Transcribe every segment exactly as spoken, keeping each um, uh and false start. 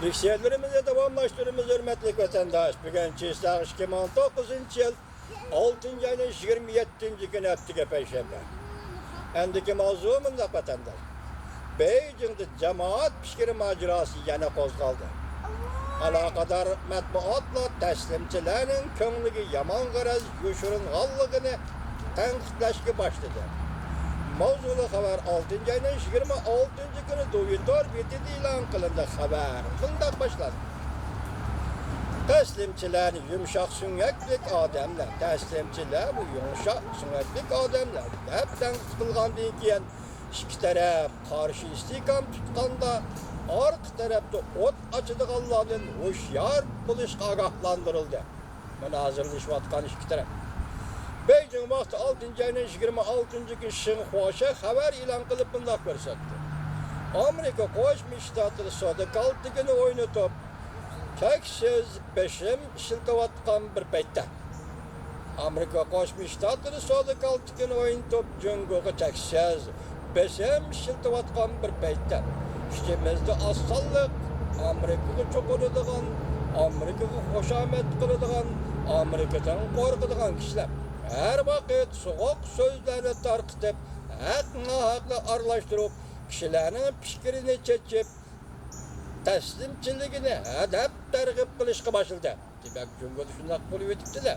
لېكسىيەلىرىمىزنى داۋاملاشتۇرىمىز، ھۆرمەتلىك ۋەتەنداش. بۈگۈن چېسلاق ئىككى مىڭ توققۇزىنچى يىل، ئالتىنچى ئاينىڭ يىگىرمە يەتتىنچى كۈنى، ھەپتىگە پەيشەنبە. ئەمدىكى ماۋزۇ مۇنداق، ۋەتەنداش. بېيجىڭدا جامائەت پىكرى ماجىراسى يەنە قوزغالدى. ئالاقىدار مەتبۇئاتلار تەسلىمچىلەرنىڭ كۆڭلىگە يامان غەرەز يوشۇرۇنغانلىقىنى تەنقىدلەشكە باشلىدى. ماۋزۇلۇق خەۋەر ئالتىنچى ئاينىڭ يىگىرمە ئالتىنچى كۈنى دوۋىتور بېتىدە ئېلان قىلىندى. خەۋەر مۇنداق باشلاندى. تەسلىمچىلەرنى يۇمشاق سۆڭەكلىك ئادەملەر، تەسلىمچىلەر بۇ يۇمشاق سۆڭەكلىك ئادەملەر دەپ تەنقىد قىلغاندىن كېيىن، ئىككى تەرەپ قارشى ئىستىھكام تۇتقاندا، ئارقا تەرەپتە ئوت ئاچىدىغانلاردىن ھوشيار بولۇشقا ئاگاھلاندۇرۇلدى. مۇنازىرىلىشىۋاتقان ئىككى تەرەپ. بېيجىڭ ۋاقتى ئالتىنچى ئاينىڭ يىگىرمە ئالتىنچى كۈنى شىنخۇاشە خەۋەر ئېلان قىلىپ مۇنداق كۆرسەتتى. ئامېرىكا قوشما شتاتلىرى سودا كالتىكىنى ئوينىتىپ، چەكسىز بېسىم ئىشلىتىۋاتقان بىر پەيتتە، ئامېرىكا قوشما شتاتلىرى سودا كالتىكىنى ئوينىتىپ، جۇڭگوغا چەكسىز بېسىم ئىشلىتىۋاتقان بىر پەيتتە، ئىچىمىزدە ئاز سانلىق ئامېرىكىغا چوقۇنىدىغان، ئامېرىكىغا خۇشامەت قىلىدىغان، ئامېرىكىدىن قورقىدىغان كىشىلەر ھەر ۋاقىت سوغۇق سۆزلەرنى تارقىتىپ، ھەق-ناھەقنى ئارىلاشتۇرۇپ، كىشىلەرنىڭ پىكرىنى چېچىپ، تەسلىمچىلىكىنى ھەدەپ تەرغىب قىلىشقا باشلىدى. دېمەك، جۇڭگودا شۇنداق بولۇۋېتىپتۇ-دە.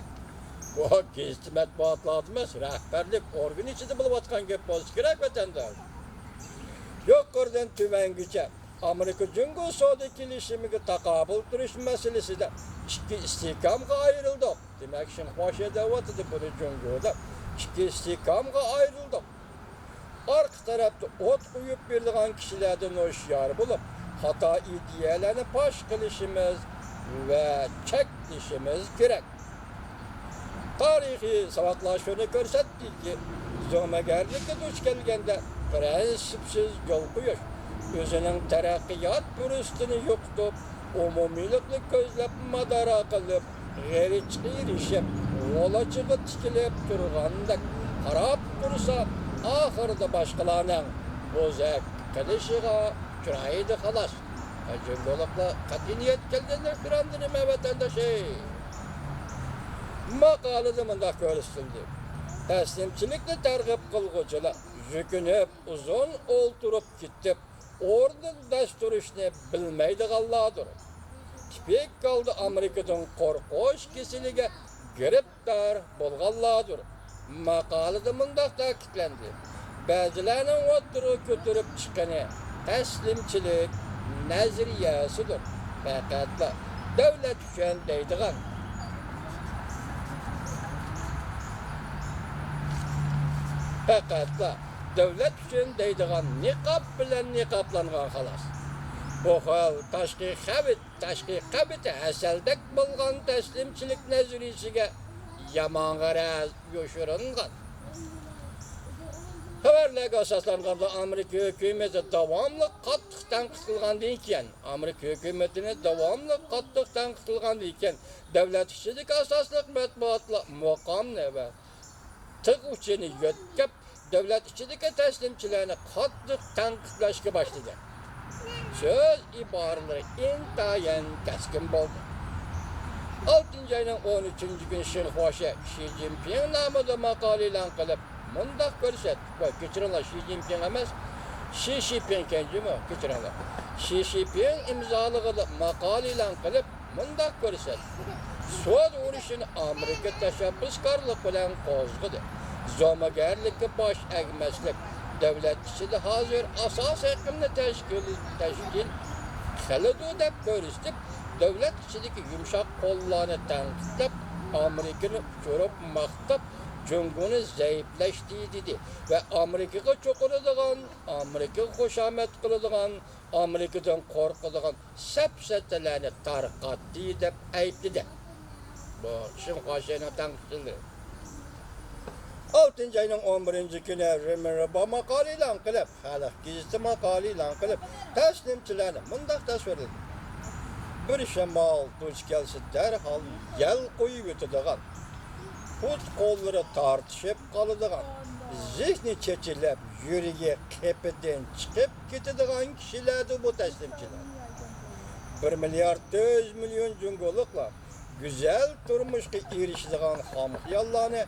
بۇ گېزىت مەتبۇئاتلاردا ئەمەس، رەھبەرلىك ئورگىنى ئىچىدە بولۇۋاتقان گەپ بولسا كېرەك، ۋەتەنداش. يۇقىرىدىن تۆۋەنگىچە ئامېرىكا جۇڭگو سودا كېلىشىمىگە تاقابىل تۇرۇش مەسىلىسىدە ئىككى ئىستىھكامغا ئايرىلدۇق. دېمەك، شىنخۇاشە دەۋاتىدۇ بۇنى جۇڭگودا. ئىككى ئىستىھكامغا ئايرىلدۇق. ئارقا تەرەپتە ئوت قويۇپ بېرىدىغان كىشىلەردىن ھوشيار بولۇپ، خاتا ئىدىيەلەرنى پاش قىلىشىمىز ۋە چەكلىشىمىز كېرەك. تارىخىي ساۋاقلار شۇنى كۆرسەتتىكى، زومىگەرلىككە دۇچ كەلگەندە پىرىنسىپسىز يول قويۇش، ئۆزىنىڭ تەرەققىيات پۇرسىتىنى يوقىتىپ، ئومۇمىيلىقنى كۆزلەپ مادارا قىلىپ، غېرىچقا ئېرىشىپ، غۇلاچىغا تىكىلىپ تۇرغاندەك قاراپ تۇرسا، ئاخىرىدا باشقىلارنىڭ بوزەك قىلىشىغا ئۇچرايدۇ، خالاس. جۇڭگولۇقلار قەتئىي نىيەت كەلگەندەك تۇرامدۇ نېمە، ۋەتەنداش، ھەي؟ ماقالىدە مۇنداق كۆرسىتىلدى: تەسلىمچىلىكنى تەرغىب قىلغۇچىلار يۈكۈنۈپ، ئۇزۇن ئولتۇرۇپ كېتىپ، ئورنىدىن دەس تۇرۇشنى بىلمەيدىغانلاردۇر. تىپىك ھالدا ئامېرىكىدىن قورقۇش كېسىلىگە گىرىپتار بولغانلاردۇر. ماقالىدە مۇنداق تەكىتلەندى: بەزىلەرنىڭ ئوتتۇرىغا كۆتۈرۈپ چىققىنى تەسلىمچىلىك نەزەرىيەسىدۇر. پەقەتلا دۆلەت ئۈچۈن دەيدىغان، پەقەتلا دۆلەت ئۈچۈن دەيدىغان نىقاب بىلەن نىقابلانغان، خالاس. بۇ خىل تاشقى خەۋپ، تاشقى قەبىتى ھەسەلدەك بولغان تەسلىمچىلىك نەزەرىيىسىگە يامان غەرەز يوشۇرۇنغان. خەۋەرلەرگە ئاساسلانغاندا، ئامېرىكا ھۆكۈمىتى داۋاملىق قاتتىق تەنقىد قىلغاندىن كېيىن، ئامېرىكا ھۆكۈمىتىنى داۋاملىق قاتتىق تەنقىد قىلغاندىن كېيىن، دەۋلەت ئىچىدىكى ئاساسلىق مەتبۇئاتلار مۇقامنى ۋە تىغ ئۇچىنى يۆتكەپ، دۆلەت ئىچىدىكى تەسلىمچىلەرنى قاتتىق تەنقىدلەشكە باشلىدى. سۆز ئىبارىلىرى ئىنتايىن كەسكىن بولدى. ئالتىنچى ئاينىڭ ئون ئۈچىنچى كۈنى شىنخۇاشە شى جىنپىڭ نامىدا ماقالە ئېلان قىلىپ، مۇنداق كۆرسەتتى. ۋاي، كېچىرىڭلار، شى جىنپىڭ ئەمەس، شى شىپىڭكەن جۇمۇ، كېچىرىڭلار. شى شىپىڭ ئىمزالىقىدا ماقالە ئېلان قىلىپ، مۇنداق كۆرسەتتى: سودا ئۇرۇشىنى ئامېرىكا تەشەببۇسكارلىق بىلەن قوزغىدى. زومىگەرلىككە باش ئەگمەسلىك، دۆلەت ئىچىدە ھازىر ئاساسىي ئېقىمنى تەشكىل، تەشكىل قىلىدۇ دەپ كۆرسىتىپ، دۆلەت ئىچىدىكى يۇمشاق قوللارنى تەنقىدلەپ، ئامېرىكىنى ئۇچۇرۇپ ماختاپ، جۇڭگونى زەئىپلەشتى دېدى ۋە ئامېرىكىغا چوقۇنىدىغان، ئامېرىكىغا خۇشامەت قىلىدىغان، ئامېرىكىدىن قورقىدىغان سەپسەتىلەرنى تارقاتتى دەپ ئەيىبلىدى. بۇ شىنخۇاشەنىڭ تەنقىدچىلىرى. ئالتىنچى ئاينىڭ ئون بىرىنچى كۈنى رېمېربا ماقالە ئېلان قىلىپ، خەلق گېزىتى ماقالە ئېلان قىلىپ، تەسلىمچىلەرنى مۇنداق تەسۋىرلىدى: بىر شامال دۇچ كەلسە، دەرھال يەل قويۇۋېتىدىغان، پۇت-قوللىرى تارتىشىپ قالىدىغان، زېھنى چېچىلىپ، يۈرىكى قېپىدىن چىقىپ كېتىدىغان كىشىلەردۇ بۇ تەسلىمچىلەر. بىر مىليارد تۆت يۈز مىليون جۇڭگولۇقلار گۈزەل تۇرمۇشقا ئېرىشىدىغان خام خىياللارنى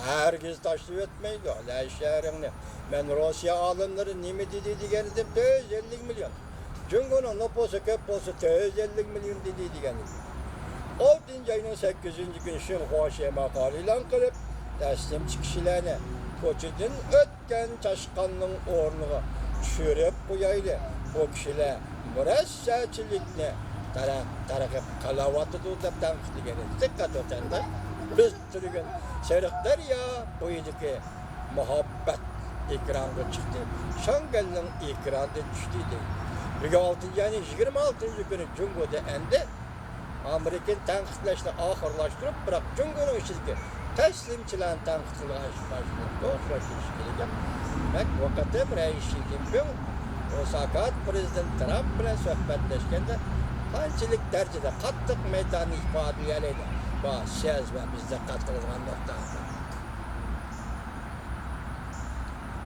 ھەرگىز تاشلىۋەتمەيدۇ. ھە، شەھىرىڭنى. مەن روسىيە ئالىملىرى نېمە دېدى دېگەنىدىم، تۆت يۈز ئەللىك مىليون. جۇڭگونىڭ نوپۇسى كۆپ بولسا، تۆت يۈز ئەللىك مىليون دېدى دېگەنىدىم. ئالتىنچى ئاينىڭ سەككىزىنچى كۈنى شىنخۇا شيې ماقالە ئېلان قىلىپ، تەسلىمچى كىشىلەرنى كوچىدىن ئۆتكەن چاشقاننىڭ ئورنىغا چۈشۈرۈپ قويايلى. بۇ كىشىلەر مۇرەسسەچىلىكنى تەرە-، تەرغىب قىلىۋاتىدۇ دەپ تەنقىدلىگەن ئىدى. دىققەت ۋەتەنداش، بىز تۈرگەن سېرىق دەريا بويىدىكى مۇھەببەت ئېكرانغا چىقتى. شاڭگەنلىڭ ئېكراندىن چۈشتى دەيدۇ. بۈگۈن ئالتىنچى ئاينىڭ يىگىرمە ئالتىنچى كۈنى جۇڭگودا ئەمدى ئامېرىكىنى تەنقىدلەشنى ئاخىرلاشتۇرۇپ، بىراق جۇڭگونىڭ ئىچىدىكى تەسلىمچىلەرنى تەنقىد قىلىدىغان ئىش باشلىنىپتۇ. ئۇچراشتۇرۇش كېلىدىكەن. دېمەك، بۇ قېتىم رەئىس شى جىنپىڭ ئوساكا پىرېزىدېنت ترامپ بىلەن سۆھبەتلەشكەندە قانچىلىك دەرىجىدە قاتتىق مەيداننى ئىپادىلىيەلەيدۇ؟ بۇ سىز ۋە بىز دىققەت قىلىدىغان نۇقتا.